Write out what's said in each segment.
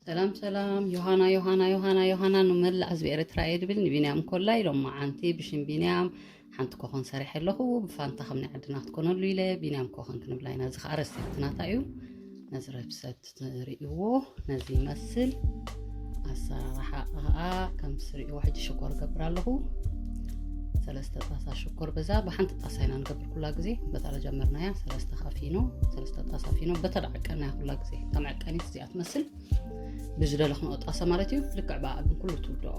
ሰላም ሰላም፣ ዮሃና ዮሃና ዮሃና ዮሃና ንመላእ ህዝቢ ኤርትራ እየ ድብል። ንቢንያም ኮላይ ሎማዓንቲ ብሽም ቢንያም ሓንቲ ኮኾን ሰሪሐ ኣለኹ። ብፋንታ ከም ናይ ዓድና ክትኮነሉ ኢለ ቢንያም ኮኾን ክንብላ ኢና። እዚ ከዓ ረሲፕትናታ እዩ። ነዚ ረብሰት ትርእይዎ ነዚ ይመስል። ኣሰራርሓ ከዓ ከም ትርእይዎ ሕጂ ሽኮር ገብር ኣለኹ። ሰለስተ ጣሳ ሽኮር በዛ ብሓንቲ ጣሳ ኢና ንገብር ኩላ ግዜ። በታ ለጀመርናያ ሰለስተ ካፊኖ፣ ሰለስተ ጣሳ ፊኖ በተደዓቀናያ ኩላ ግዜ። ከም ዕቀኒት እዚኣ ትመስል። ብዝደለኽንኦ ጣሳ ማለት እዩ። ልክዕ ብኣ ግን ኩሉ ትውድኦ።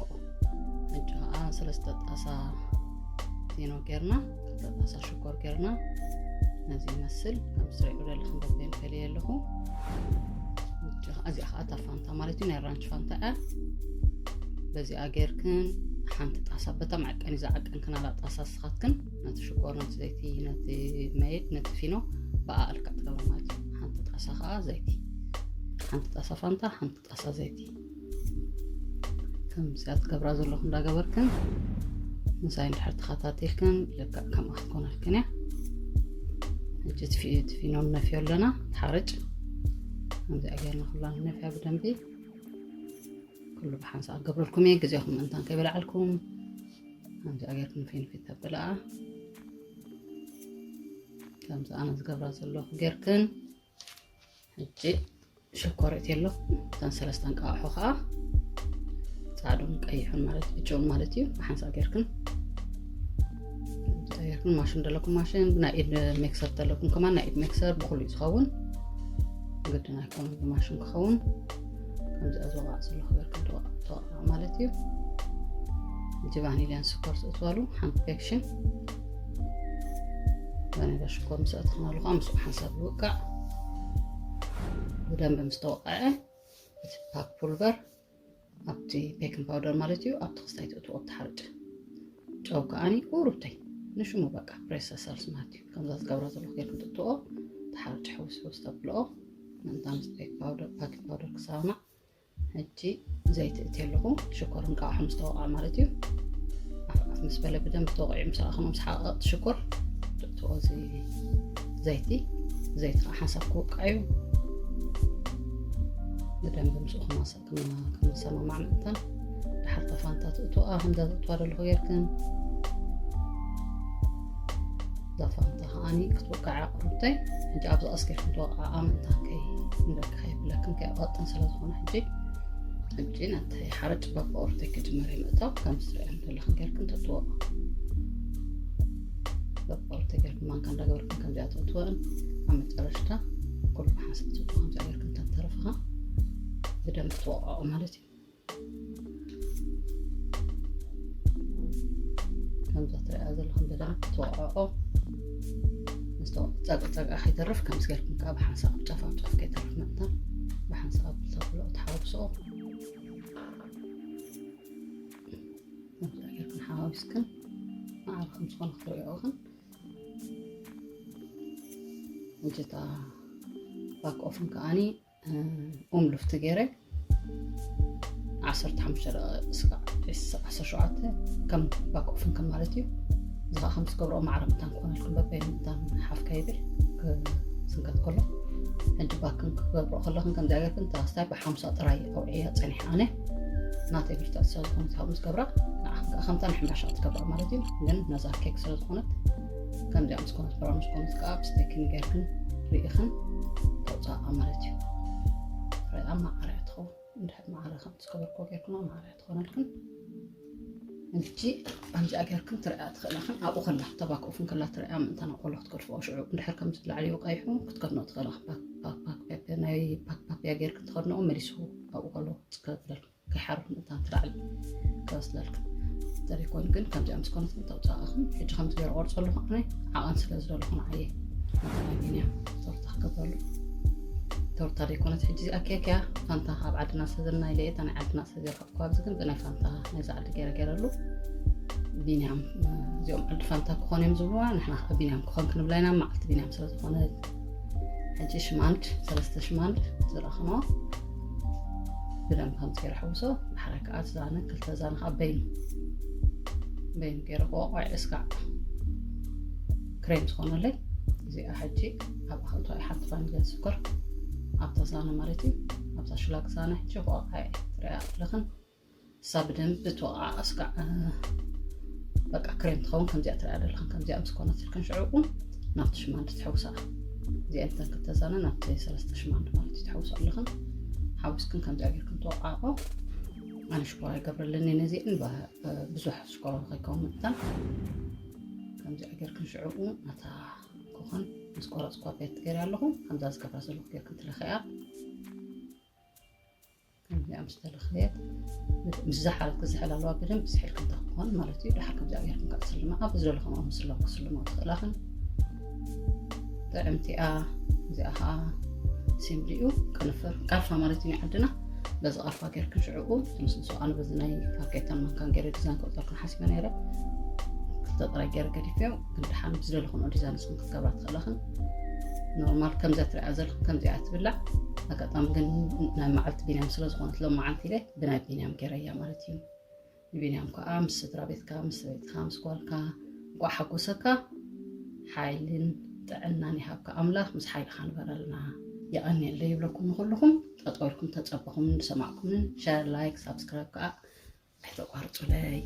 ሕጂ ከዓ ሰለስተ ጣሳ ፊኖ ጌርና፣ ክልተ ጣሳ ሽኮር ጌርና ነዚ ይመስል። ከም ትርእይዎ ዘለኹም በበይኑ ፈልየ ኣለኹ። ሕጂ ከዓ እዚኣ ከዓ እታ ፋንታ ማለት እዩ፣ ናይ ራንች ፋንታ እያ። በዚኣ ጌርክን ሓንቲ ጣሳ በታ መዐቀኒ ዝዓቀንክናላ ጣሳ ስኻትክን ነቲ ሽኮር፣ ነቲ ዘይቲ፣ ነቲ መይድ፣ ነቲ ፊኖ ብኣ ልክዕ ትገብራ ማለት እዩ። ሓንቲ ጣሳ ከዓ ዘይቲ፣ ሓንቲ ጣሳ ፋንታ፣ ሓንቲ ጣሳ ዘይቲ። ከምዚኣ ትገብራ ዘለኹ እንዳገበርክን ምሳይ እንድሕር ተኸታቲልክን ልክዕ ከምኣ ክትኮነልክን እያ። ሕጂ ትፊ-፣ ትፊኖ ንነፍዮ ኣለና፣ ትሓርጭ። ከምዚኣ ጌርና ኩላ ንነፍያ ብደንቢ። ኩሉ ብሓንሳእ ክገብረልኩም እየ፣ ግዜኹም ምእንታን ከይበልዓልኩም። ከምዚኣ ጌርክን ንፊንፊት ተብልኣ። ከምዚ ኣነ ዝገብራ ዘለኹ ጌርክን። ሕጂ ሽኮር እትየሎ፣ እተን ሰለስተ እንቃቑሖ ከዓ ጻዕዱን ቀይሑን ማለት ብጭውን ማለት እዩ። ብሓንሳእ ጌርክን፣ ጌርክን ማሽን ዘለኩም ማሽን፣ ብናይ ኢድ ሚክሰር ዘለኩም ከማን ናይ ኢድ ሚክሰር ብኹሉ እዩ ዝኸውን። ግድን ኣይኮኑን ብማሽን ክኸውን። ከምዚኣ ዝወቃዕ ዘለኹ ጌርክን ተወቃዕ ማለት እዩ። ሕጂ ቫኒልያን ስኳር ትእትዋሉ፣ ሓንቲ ቤክሽን ቫኒላ ሽኮር ምስ ኣእተኽናሉ ከዓ ምስኡ ሓንሳብ ይውቃዕ። ብደንቢ ምስ ተወቀዐ እቲ ፓክ ፑልቨር ኣብቲ ቤኪንግ ፓውደር ማለት እዩ፣ ኣብቲ ክስታይ ትእትዎ ኣብቲ ሓርጭ። ጨው ከዓኒ ቁሩብተይ ንሽሙ በቃ ፕሬስ ሰልስ ማለት እዩ። ከምዛ ዝገብራ ዘለኹ ጌርኩም ትእትዎ፣ እቲ ሓርጭ ሕውስ ሕውስ ተብልኦ። ምእንታ ምስ ቤኪንግ ፓውደር፣ ፓኪንግ ፓውደር ክሰማማዕ። ሕጂ ዘይቲ እትየ ኣለኹ፣ ሽኮር እንቃቑሖ ምስ ተወቕዐ ማለት እዩ። ኣፍ ኣፍ ምስ በለ ብደንብ ተወቒዑ ምስ ረኣኽሞ ምስ ሓቐቐ እቲ ሽኮር ትእትዎ እዚ ዘይቲ። ዘይቲ ከዓ ሓንሳብ ክውቃዕ እዩ። ብደንብ ምስኡ ክማሰ-፣ ክማ-፣ ክመሰማማዕ ምእንታን ድሓር እታ ፋንታ ትእትዋ፣ ከምዛ ዘእትዋ ዘለኹ ጌርክን። እዛ ፋንታ ከዓኒ ክትውቃዕ እያ ቁሩብተይ። ሕጂ ኣብዚ ኣስኪርክን ትወቕዓ ምእንታን ከይ-፣ እንደርካ ከይብለክን ከይቐጥን ስለ ዝኾነ ሕጂ፣ ሕጂ ነቲ ሓርጭ በብኦርተይ ክጅመር እየ ምእታው። ከም ዝትርእያን ዘለኽን ጌርክን ትእትዎ። በብኦርተይ ጌርክን ማንካ እንዳገበርክን ከምዚኣ ትእትወን። ኣብ መጨረሽታ ኩሉ ብሓንሳብ ትእትዎ። ከምዚኣ ጌርክን ተተረፍኻ ብደንብ ትወቕዖ ማለት እዩ። ከምዛ ትሪኣ ዘለኹም ብደንብ ትወቕዖ። ምስ ተወ-፣ ጸግዕ ጸግዓ ከይተርፍ ከምዚ ጌርክን ከዓ ብሓንሳብ ጫፍ ኣብ ጫፍ ከይተርፍ ምእንታን ብሓንሳብ ተብሎ ትሓውስኦ። ከምዚ ጌርክን ሓዋዊስክን ማዕረ ከም ዝኾነ ክትሪኦ ኢኽን። እንጀታ ባክ ኦፍን ከዓኒ ኡም ሉፍቲ ገይረ ዓሰርተ ሓሙሽተ ደቂቕ እስካዕ ዓሰርተ ሸውዓተ ከም ባክ ኦፍን ከም ማለት እዩ። እዚ ከዓ ከም ትገብርኦ ማዕረ ምእንታን ክኾነልኩም በበይኑ ምእንታን ሓፍ ከይብል ክስንከት ከሎ። ሕጂ ባክን ክገብሮ ከለኽን ከምዚኣ ጌርክን እታ ስታይ ብሓምሳ ጥራይ ኣውዕያ ጸኒሐ ኣነ። ናተይ ብርትዕቲ ስለ ዝኾነት ካብኡ ምስ ገብራ ንዓኽን ከዓ ከምታ ናይ ሕምባሻ ክትገብራ ማለት እዩ። ግን ነዛ ኬክ ስለ ዝኾነት ከምዚኣ ምስ ኮነት ብራውን ምስ ኮነት ከዓ ብስቴክን ጌርክን ርኢኽን ተውፅኣኣ ማለት እዩ። ርኣ ማዕረ ትኸውን። እንድሕር ማዕረ ከም ዝገበርክዎ ጌርክን ማዕረ ትኾነልክን። ሕጂ ከምዚኣ ጌርክን ትሪኣ ትኽእላ ኽን ኣብኡ ከላ ተባክኡ ፍን ከላ ትሪኣ ምእንታን ኣብ ቆሎ ክትገድፍኦ ሽዑ እንድሕር ከምዚ ላዕሊኡ ቀይሑ ክትከድኖ ትኽእላ ኽን ፓክ ፓክ ፓክ ፓክ ናይ ፓክ ፓክ እያ ጌርክን ትኸድንኦ መሊሱ ኣብኡ ከሎ ጽከብለልክን ከይሓርፍ ምእንታን ትላዕሊ ከበስለልክን። ተደይኮይኑ ግን ከምዚኣ ምስ ኮነት ግን ተውፅኣእኽን። ሕጂ ከምዚ ገይረ ቆርፀሉ ኸዓነ ዓቐን ስለ ዝደለኹ ንዓየ መጠናግን እያ ቶርታ ክገብረሉ። ቶርታ ደይኮነት ሕጂ እዚኣ ኬክ እያ ፋንታ ኣብ ዓድና ስለ ዘለና ኢለ እየ እታ ናይ ዓድና ስለ ዘይረኸብኩ ኣብዚ ግን ብናይ ፋንታ ናይዚ ዓዲ ገይረ ገይረሉ። ቢንያም እዚኦም ዓዲ ፋንታ ክኾኑ እዮም ዝብልዋ ንሕና ከዓ ቢንያም ክኾን ክንብላ ኢና መዓልቲ ቢንያም ስለ ዝኾነ። ሕጂ ሽማንድ ሰለስተ ሽማንድ ዝረኸኖ ብደንብ ከምዚ ገይረ ሕውሶ። ሓረ ከዓ እቲ ዛነ ክልተ ዛነ ከዓ በይኑ በይኑ ገይረ ቆቋዕ እስካዕ ክሬም ዝኾነለይ። እዚኣ ሕጂ ኣብ ኣኽእቶ ሓንቲ ፋንጃል ስኮር ኣብታ ዛነ ማለት እዩ። ሳሽላ ክሳነ ሕጂ ክወቕዓ እየ ትሪኣ ኣለኽን። እሳ ብደንብ ትወቕዓ ኣስጋዕ በቃ ክሬም ትኸውን። ከምዚኣ ትሪኣ ዘለኽን ከምዚኣ ምስ ኮነትልክን ሽዕኡ ናብቲ ሽማንዲ ትሕውሳ። እዚአን እተን ክልተ ዛነ ናብቲ ሰለስተ ሽማንዲ ማለት እዩ ትሕውሶ ኣለኽን። ሓዊስክን ከምዚኣ ጌርክን ትወቕዓኦ። ኣነ ሽኮር ኣይገብረለኒ ነዚአን ብዙሕ ሽኮር ከይከውን መጠን ከምዚኣ ጌርክን ሽዕኡ ነታ ኮኾን ምስ ቆረፅኳ ቤት ገይረ ኣለኹ። ከምዛ ዝገብራ ዘለኹ ጌርክን ትለኽያ። ከምዚኣ ምስ ተለኽየት ምስ ዝሓለት ክዝሕል ኣለዋ። ብደንብ ዝሕል ክንተ ክኾን ማለት እዩ። ድሓር ከምዚኣ ጌርክን ከዓ ትስልማ ኣብ ዝደለኹም ምስላው ክስልሞ ትኽእላኽን። ጥዕምቲኣ እዚኣ ከዓ ሲምሊኡ ቅንፍር ቃርፋ ማለት እዩ ናይ ዓድና። በዚ ቃርፋ ጌርክን ሽዕኡ ትምስምሶ። ኣነ በዚ ናይ ፋርኬታን ማንካን ገይረ ዲዛይን ክወፀልክን ሓሲበ ነይረ። ክልተ ጥራይ ገይረ ገዲፈዮ። ግን ድሓን ብዝደለኹንኦ ዲዛይን ንስኽን ክትገብራ ትኽእላኽን። ኖርማል ከምዚኣ ትሪኣ ዘለኽን ከምዚኣ ትብላዕ። ኣጋጣሚ ግን ናይ መዓልቲ ቢንያም ስለ ዝኾነት ሎም መዓልቲ ኢለ ብናይ ቢንያም ገይረያ ማለት እዩ። ንቢንያም ከዓ ምስ ስድራ ቤትካ ምስ ሰበይትካ ምስ ጓልካ እንቋዕ ሓጎሰካ። ሓይልን ጥዕናን ይሃብካ ኣምላኽ፣ ምስ ሓይልኻ ንበረልና። የቐንየለይ ይብለኩም ንኹልኹም። ጠጠው ኢልኩም ተጸበኹምን ዝሰማዕኩምን ሸር ላይክ ሳብስክራይብ ከዓ ኣይተቋርጹለይ።